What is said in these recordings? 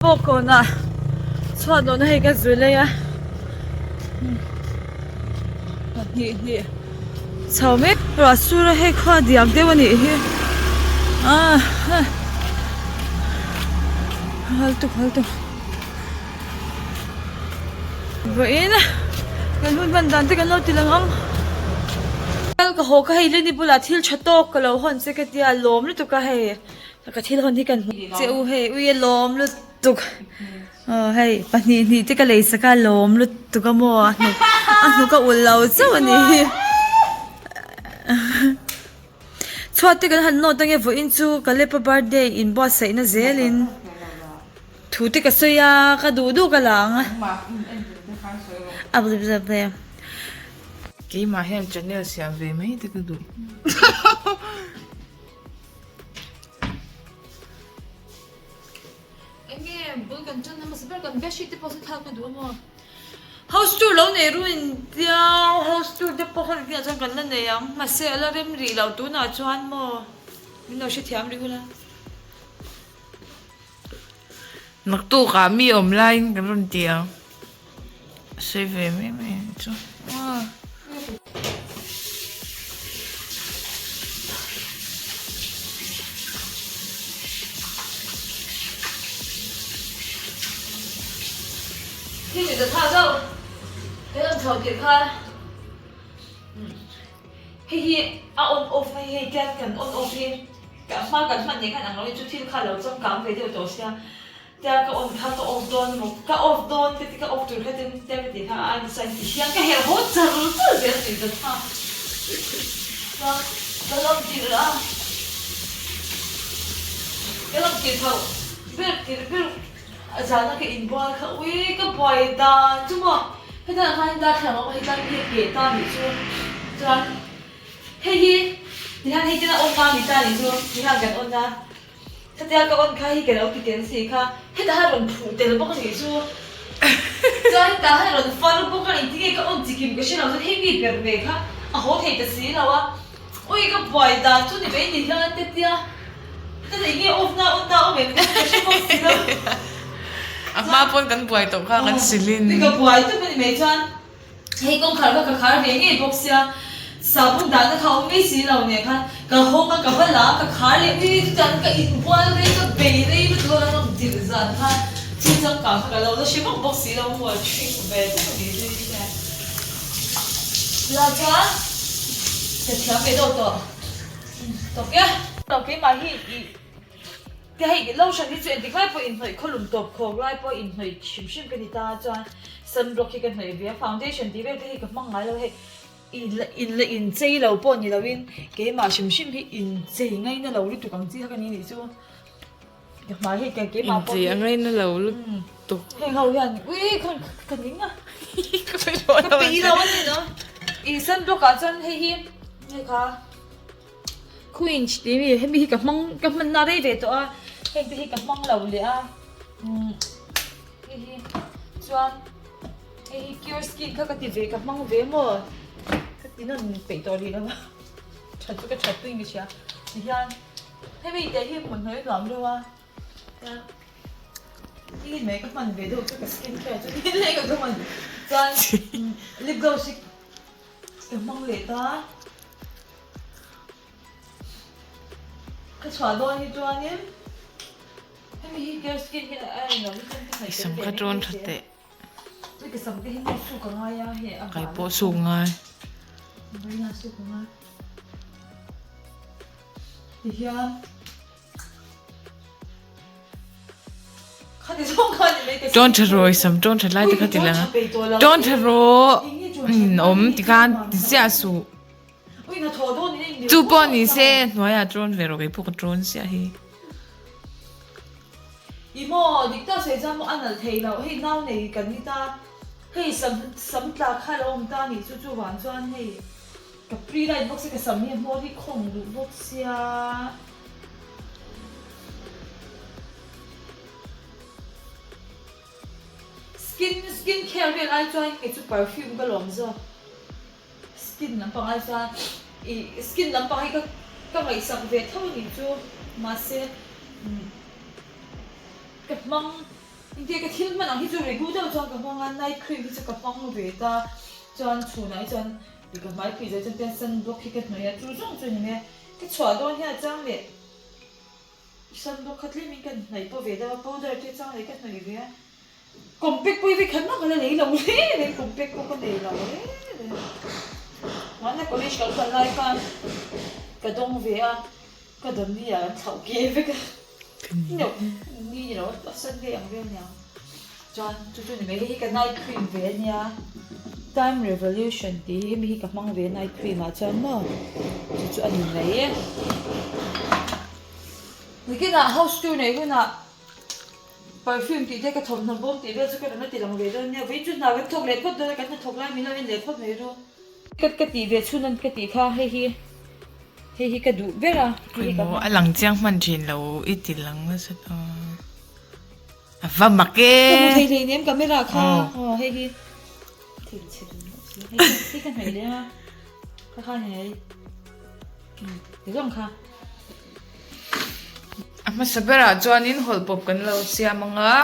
Bawkkawnah chhuat nawhna hei ka zui lei a hnih hnih chho mek ruah sur a hei khua diak deuh a nih hi ah hal tuk hal tuk vawiin kan hun hman dan te kan lo ti lang ang kal ka haw kha hei leni bulah thil tha tawk ka lo hawn che ka tia lawm lutuk a hei. Ka thil hawn hi kan hmu che u hei ui a lawm lutuk aw hei pahnih hnih te ka lei sak a lawm lutuk a maw a hnuk a hnuk a ulh lo chauh a ni hi chhuat te kan han nawt ange vawiin chu Kalepa birthday inbuatsaihna zelin thu te ka sawi a ka duh duh ka la ang a. Keimah hian channel siam ve mai te ka duh. Enge bul kan tan hmasa ber kan bedsheet te pawh saw thlak ka duh a maw? House tour lo nei ru in tia house tour te pawh kha engtin ah chuan kan la nei ang mahse a la rem rih loh tunah chuan maw min lo hrethiam rih hula. Naktukah mi awm laiin kan rawn ti ang. Sawi ve mai mai ang chu. Thil i zatha zauh kan rawn chho tirh kha hei hi a on off na hi hei tian kan on off hi ka hma kan hman nen khan ang lo in chu thil kha a lo changkang ve deuh tawh sia. Tia ka on kha ka off dawn emaw ka off dawn ka ti ka off tur kha tin tia ka tih kha a nasa in ti hian ka herh haw char char zel tih zat kha chuan ka lawm tirh a ka lawm tirh tho ber tirh ber zana ka inbual kha ui ka buai dan chu maw hetiang ah khan darthlalang a awm a hetiang hi a keh ta nih chu chuan hei hi tihian hei tina on na ni ta nih chu tihian kan on a. Khatia ka on kha hi ka lo ti tel si kha, hetah hian rawn phuh tel bawk a nih chu. Chuan hetah hian rawn far bawk a, engtin nge ka on chikim ka hre lo chuan hei mi ber ve kha a haw thei ta si lo a. Ui ka buai dan chu ni mai ni hian te tia, heta eng nge off na on na awm em ka hre bawk si lo. A hma pawn kan buai tawh kha kan silin. Ui ka buai tawp a ni mai chuan. Hei kawngkhar kha ka khar ve ngei bawk sia, sabun dahna kha a awm mai si lo nen khan ka hawng a, ka va la a, ka khar leh ui chutan ka inbual rei ka bei rei lutuk a, ka rawn dilh zan kha thil changkang kha ka lo la hre vak bawk si lo maw hring ve tawp a ni zui sia. Tunah chuan ka thiam ve deuh tawh tawk e. Keimah hi ih. Te hei lotion hi chu engtik lai pawh inhnawih khawlum tawp khawk lai pawh inhnawih hrim hrim ka ni ta chuan sunblock hi ka hnawih ve a foundation tih vel te hi ka hmang ngai lo hei in la inchei lo pawh ni loin keimah hrim hrim hi inchei ngaina lo lutuk ang chi kha ka ni nih chu ka hmai hei ka keimah pawh hi inchei a ngaina lo lutuk heng ho hian ui khan ka ning a ka peih lo a ni no i sunblock ah chuan hei hi hei kha. Quinch tih mi hemi hi ka hmang ka hmanna rei ve tawh a heng te hi ka hmang lo leh a umm hei hi chuan hei hi cure skin kha ka ti ve ka hmang ve maw ka ti nawn peih tawh rih lo va that chu ka that pui mi hria tihian hemi te hi hmun hnuai nuam deuh a chuan hei mai ka hman ve deuh chu ka skin care chu ni leh ka hman chuan lip gloss hi ka hmang leh ta. Ka chhuah dawn hi chuanin hemi hi care skin hi a eng lo hi chuan ka I sam kha tawn tha teh. Ui ka sam te hi maw suk a ngai a hei a Kai pawh suk ngai. Vawiin a suk a ngai. Tihian Tawn tha rawh i sam tawn tha lai te kha ti lang a tawn tha rawh awm tikhan ti chiah suh chu pawh ni se hnuaiah tawn ve rawh keipawh ka tawn chiah hi. Ka pre light bawk sia ka sam hi a hmawr hi khawng duh bawk sia. Skin skin care vel ai chuan kei chu perfume ka lawm zawk. Skin lampang ai chuan ih skin lampang hi ka ka ngaihsak ve tho a nih chu mahse ka hmang. Engtia ka thil hman ang hi chu regu deuh chuan ka hmang a, night cream hi chu ka hmang ve ta. Chuan chhunah hi chuan ih ka hmai phih zai chuan tian sunblock hi ka hnawih a, chu zawng chu a ni mai a. Ka chhuah dawn hian a chang leh sunblock kha tlemin ka hnaih pawh ve deuh a, powder te chang leh ka hnawih ve a. Compact pawh hi vekhat mah ka la nei lo hle mai, compact pawh ka nei lo hle mai. Mahna college kal kal lai khan ka dawng ve a, ka dawn ni ah an thlauh ke vek a, ni ni lo a Sunday ang vel aniang. Chuan chu chu ni mai, hei hi ka night cream ve ania, time revolution tih hi hemi hi ka hmang ve night cream ah chuan maw chu chu a ni mai e. Nikinah house tour neih hunah. Perfume tih te ka thawmhnaw bawm tih vel chu ka rawn la ti lang ve dawn nia, vawiin chu hna kan thawk leh phawt dawn a, kan hnathawk lai min lo en leh phawt mai ru. Ka ka tih ve chhun an ka tih kha hei hi hei hi ka duh ber a, hei hi ka Maw a lang chiang hman thin lo i ti lang nasa ta a va mak e. Ka hmu thei hlei nem camera kha aw hei hi thil chhe dun loh si hei hei ka hnaih leh a kha kha ni hei ti zawng kha. A hmasa berah chuanin hawlh pawp kan lo siam ang a,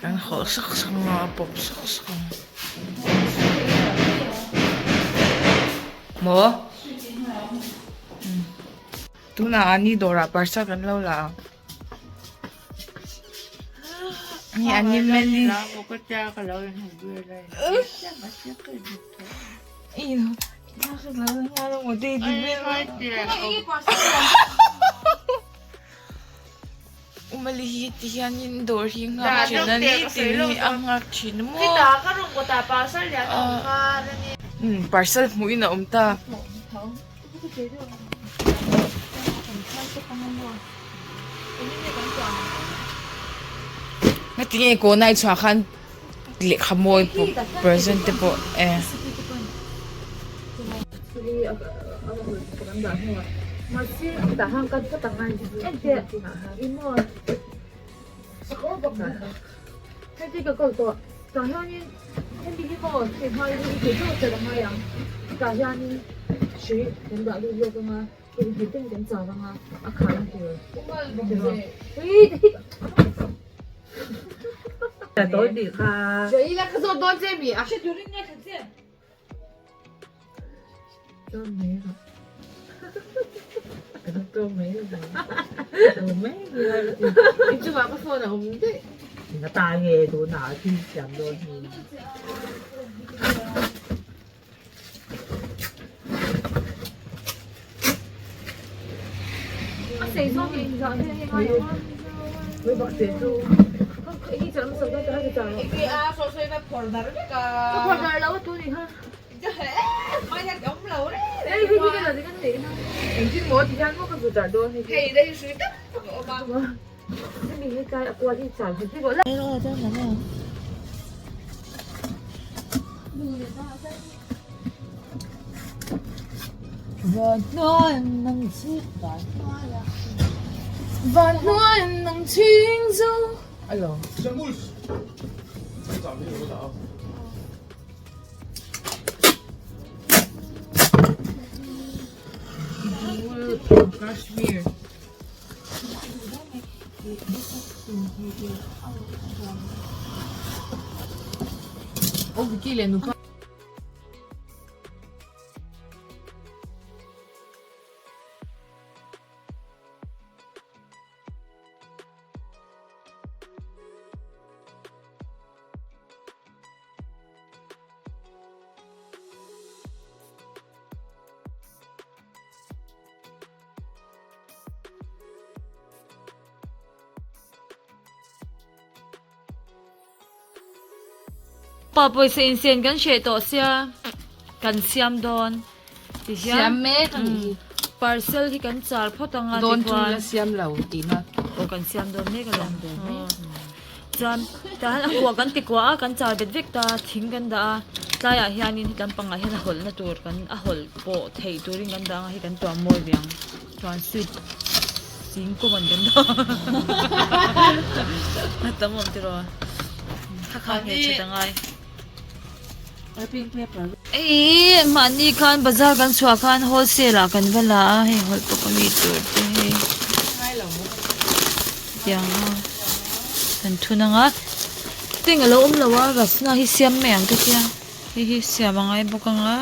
kan hawlh sak sak ang a, a pawp sak sak ang. Maw? Tunah ani dawrah parcel kan lo la ang. Ni ani meli. Umali hi ti hianin dawr hi nghak thin a ni tin hi a nghak thin maw parcel hmuhin a awm ta. Ngatinge kawnai chhuah khan lehkha mawi pawh present te pawh e. Pa pawisa insian kan hreh tawh sia kan siam dawn tihian Siam mek a nih hi. Parcel hi kan char phawt anga Dawn chu la siam lo tihna. Aw kan siam dawn mek alawm. Chuan tah hian a kua kan ti kuah a kan char bet vek ta thing kan dah a tlaiah hianin heti lampangah hian a hawlhna tur kan a hawlh pawh theih turin kan dah ang a hei kan tuam mawi ve ang chuan sweet sing common kan dah a tam awm tiraw kha kha hmel that a ngai Eii mahni khan bazar kan chhuah khan wholesale ah kan va la a hei hawlh pawh ka mi tur te hei. Tiang a kan thun ang a teng alo awm lo a rasna hi siam mai ang ka tia hei hi siam a ngai bawk ang a.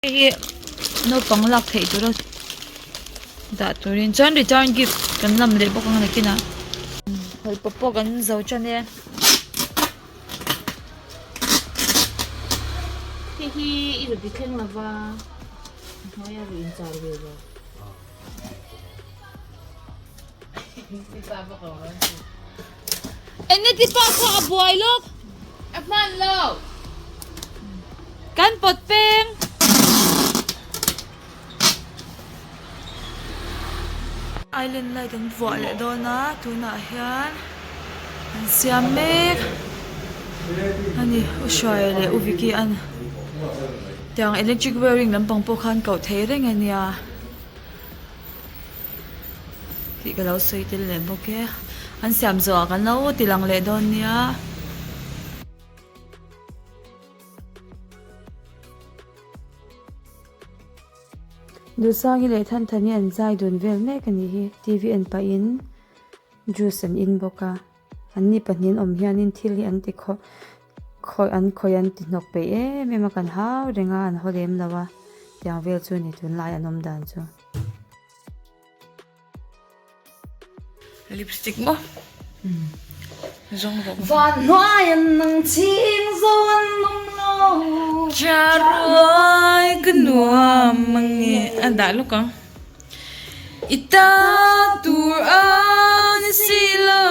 Hei hi naupang lak theih tura dah turin chuan return gift kan lam leh bawk ang nakinah hawlhpawp pawh kan zo tan e. Hei hi i rawn ti thleng lova hnuaia rawn inchar ve lo. Enge ti pa kha a buai lawk. A hman lo. Kan pawt peng. Island light an vuah leh dawn a tunah hian an siam mek a ni U Hruaia leh U Vicky an tiang electric wiring lampang pawh khan koh thei reng a nia. Tih ka lo sawi tel leh bawk e. An siam zawhah kan lo ti lang leh dawn nia. Duhsangi leh Thanthani an zai dun vel mek a nih hi. TV en pahin juice an in bawk a. An ni pahnihin awm hianin thil hi an ti khawh khawih an khawih an ti hnawk peih em em a kan hau reng a an haw lem lo a tiang vel chu a ni tunlai an awm dan chu. Lipstick maw zawng rawh. Van hnuai an nang chhing zo an awm lo. Charuai ka nuam ange a dah lawk ang. I ta tur a ni si lo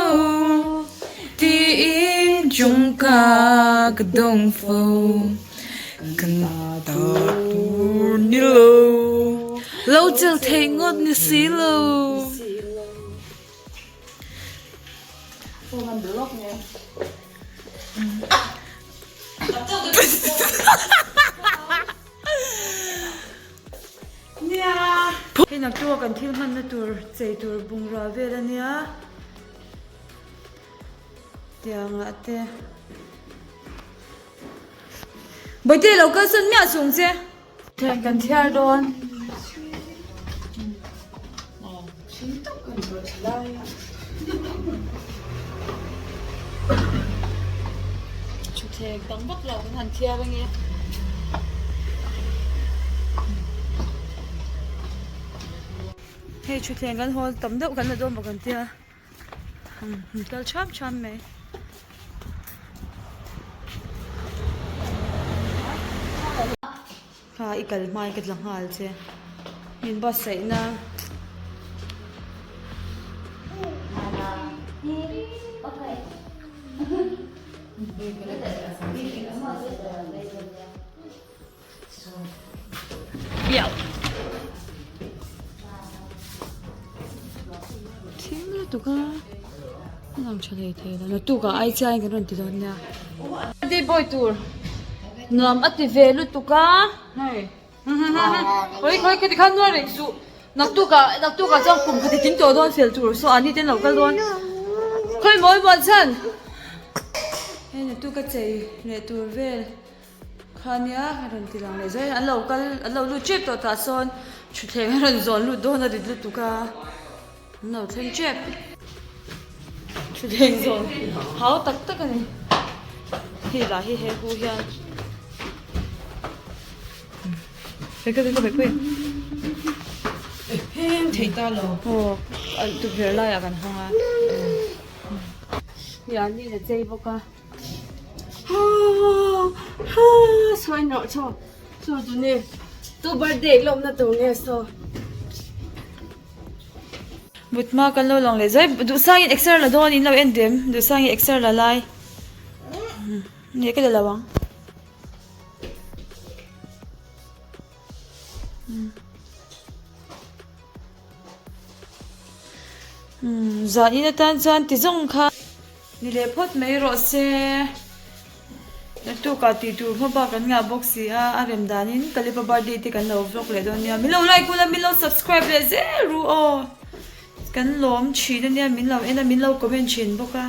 tiin tawngka ka dawng fo kan ta tur ni lo lo chel thei ngawt ni si lo. Nia! Hei naktuk a kan thil hmanna tur chei tur bungrua vel a nia. Tiangah te. Bawihte lo kal sawn miah chung che. Thian kan thiar dawn. Thutthleng tam vak lo kan han thiar ange. Hei thutthleng kan hawl tam deuh kan la dawn bawk an tia an kal thap thap mai. Kha i kal hmain ka tla nghal che min buatsaihna. Thim lutuk a a lang tha thei thei lo naktuk ah ai chiain kan rawn ti dawn nia. Birthday boy tur nuam a ti ve lutuk a hei khawi khawi khati khan nuai reng suh naktuk ah naktuk ah chuan kum khati tling tawh dawn fel tur saw ah ni ten lo kal dawn khawi mawi muan chhan hei naktuk a chei leh tur vel. Kha nia a rawn ti lang leh zel an lo kal an lo lut tep tawh tah sawn thutthleng a rawn zawn lut dawn a rit lutuk a an lo thleng tep thutthleng zawn hau tak tak a ni hei lah hi he hu hian aw tukverh laiah kan hawng a hei an ni a chei bawk a. Mut hma kan lo lang leh zai duhsangin exer la dawn in lo en dem duhsangin exer la lai nge ka la lo ang. Zan in atan chuan ti zawng kha. Ni leh phawt mai rawh se. Naktukah tih tur hma bak kan ngah bawk si a, a rem danin Kalipa birthday te kan lo vlog leh dawn nia. Min lo like ula, min lo subscribe leh zel ru aw. Kan lawm thin ania, min lo en a, min lo comment thin bawk a.